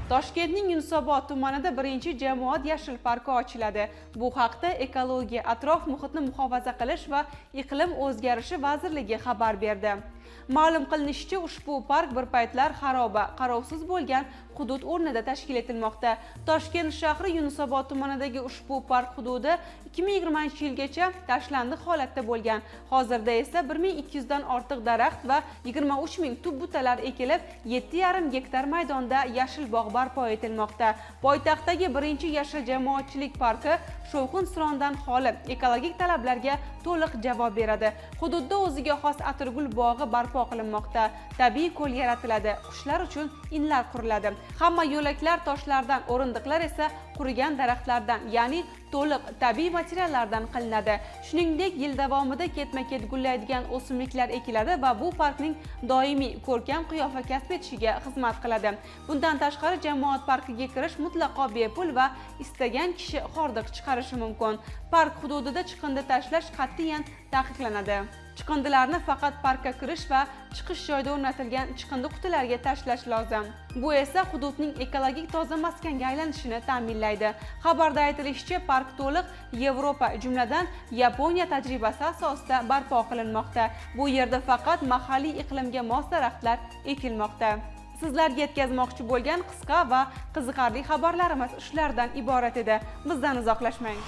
Toshkentning Yunusobod tumanida birinchi jamoat yashil parki ochiladi. Bu haqda Ekologiya, atrof muhitni muhofaza qilish va iqlim o'zgarishi vazirligi xabar berdi. Ma'lum qilinishicha, ushbu park bir paytlar xaroba, qarovsiz bo'lgan hudud o'rnida tashkil etilmoqda. Toshkent shahri Yunusobod tumanidagi ushbu park hududi 2020-yilgacha tashlandiq holatda bo'lgan. Hozirda esa 1200 dan ortiq daraxt va 23 ming tub butalar ekilib, 7,5 gektar maydonda yashil bog' barpo etilmoqda. Poytaxtdagi birinchi yashil jamoatchilik parki shovqin surondan xoli, ekologik talablarga to'liq javob beradi. Hududda o'ziga xos atirgul bog'i barpo qilinmoqda. Tabiiy ko'l yaratiladi, qushlar uchun inlar quriladi. Hamma yo'laklar toshlardan, o'rindiqlar esa qurigan daraxtlardan, ya'ni to'liq tabiiy materiallardan qilinadi. Shuningdek, yil davomida ketma-ket gullaydigan o'simliklar ekiladi va bu parkning doimiy ko'rkam qiyofa kasb etishiga xizmat qiladi. Bundan tashqari, jamoat parkiga kirish mutlaqo bepul va istagan kishi hordiq chiqarishi mumkin. Park hududida chiqindi tashlash qat'iyan taqiqlanadi. Chiqindilarni faqat parkka kirish va chiqish joyida o'rnatilgan chiqindi qutilariga tashlash lozim. Bu esa hududning ekologik toza maskanga aylanishini ta'minlaydi. Xabarda aytilishicha, park to'liq Yevropa, jumladan Yaponiya tajribasi asosida barpo qilinmoqda. Bu yerda faqat mahalliy iqlimga mos daraxtlar ekilmoqda. Sizlarga yetkazmoqchi bo'lgan qisqa va qiziqarli xabarlarimiz shulardan iborat edi. Bizdan uzoqlashmang.